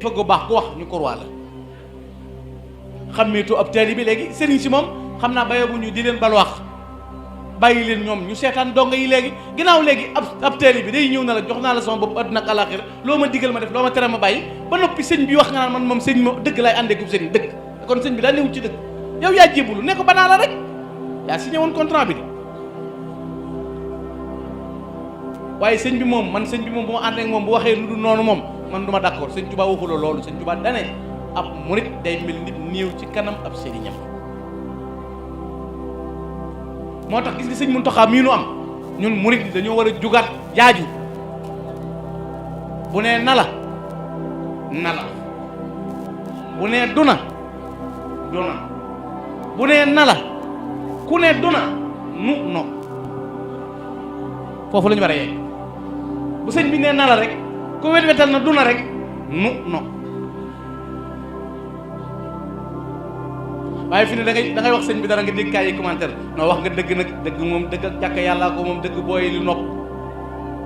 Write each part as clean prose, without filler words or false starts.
fa gu baax ku wax ñu korwaa la xammeetu ab taalibe bi léegi sëriñ si moom xam naa bayo bu ñu di leen bal wax bàyyi leen ñoom ñu seetaan donga yi léegi ginnaaw léegi ab taalibe bi day ñëw na la jox naa la sama bopp àdduna ak àllaaxira loo ma digal ma def loo ma tere ma bàyyi ba noppi sëñ bi wax nga naan man moom sëñ ma dëgg lay àndee ak sëñ dëgg kon sëñ bi daa newut ci dëgg yow yaa jébbalu ne ko banaa la rek yaa signé woon contrat bi de waaye sëñ bi moom man sëñ bi moom bu ma ànd ak moom bu waxee lu dul noonu moom man du ma d'accord sëñ Tuubaa waxuloo loolu sëñ Tuubaa dane ab murit day mel nit néew ci kanam ab sëriñam moo tax gis nga sëñ Muntaxaa mii nu am ñun murit yi dañoo war a jugaat jaaju bu nee na la bu nee duna bu nee na la ku ne duna nu no foofu la ñu war a yegg bu sëñ bi nee na la rek ku wet-wetal na duna rek nu no waaye fi ne da ngay wax sëñ bi dara nga dégg kaay yi commentaire non wax nga dëgg nag dëgg moom dëgg ak jàkk yàllaa ko moom dëgg booy lu nopp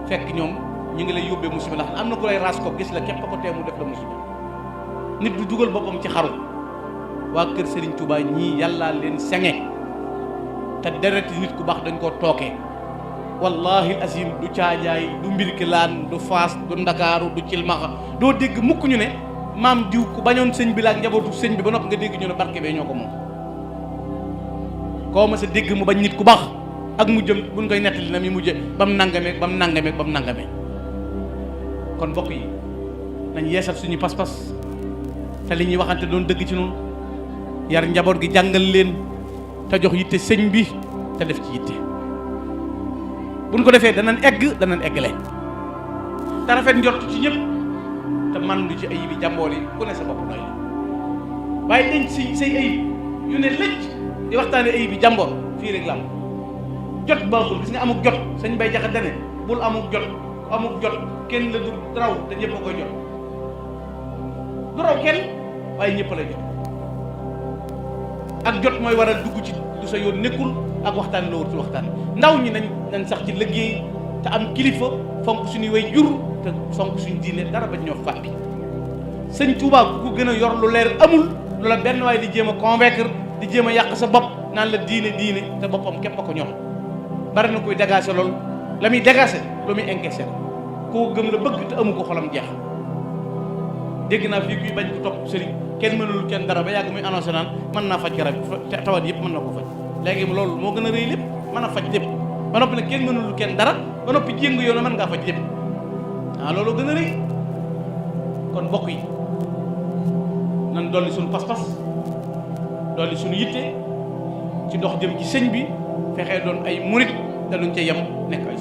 fekk ñoom ñu ngi lay yóbbee musiba ndax am na ku lay ras ko gis la képp ko tee mu def la musiba nit du dugal boppam ci xaru waa kër Serigne Touba ñii yàllaa leen senge te dereti nit ku baax dañ koo tookee wallahi azim du caajaay du mbirkilaan du faas du ndakaaru du cilmaxa doo dégg mukk ñu ne maam diw ku bañoon sëñ bi la ak njabootu sëñ bi ba noppi nga dégg ñu ne barke bee ñoo ko moom koo ma sa dégg mu bañ nit ku baax ak mu jëm buñ koy nettali na mi mujje ba mu nangamee kon mbokk yi nañ yeesal suñu pas-pas te li ñuy waxante doon dëgg ci noonu yar njaboot gi jàngal leen te jox yitte sëñ bi te def ci yitte buñ ko defee danañ eggale te rafet njort ci ñëpp te man du ci ayib yi jàmboor yi ku ne sa bopp doy la waaye dañ say ayib yu ne lëcc di waxtaane ayib yi jàmboor fii rek la am jot baaxul gis nga amuk jot sëñ bay jaxa dane bul amuk jot kenn la du raw te ñëpp a koy jot du raw kenn waaye ñëpp lay jot ak jot mooy war a dugg ci du sa yoon nekkul ak waxtaan la wut waxtaan ndaw ñi nañ sax ci liggéey te am kilifa fonk suñuy way jur te fonk suñu diine dara bañ ñoo fàppi sëñ Tuubaa ku ko gën a yor lu leer amul lu la benn waaye di jéem a convaincre di jéem a yàq sa bopp naan la diine te boppam képp a ko ñor bari na koy dégager loolu la muy dégager lu muy encaisser koo gëm la bëgg te amu ko xolam jeex dégg naa fii kuy bañ ko topp sëriñ kenn mënul kenn dara ba yàgg muy annoncé naan mën naa faj garab tawat yëpp mën na ko faj léegi loolu moo gën a rëy lépp mën a faj lépp ba noppi nag kenn mënul kenn dara ba noppi jéng yoon mën ngaa faj lépp loolu gën a rëy kon mbokk yi nan dolli suñu pas-pas dolli suñu yitte ci dox jëm ci sëñ bi fexee doon ay murit te luñ ca yem nekk ay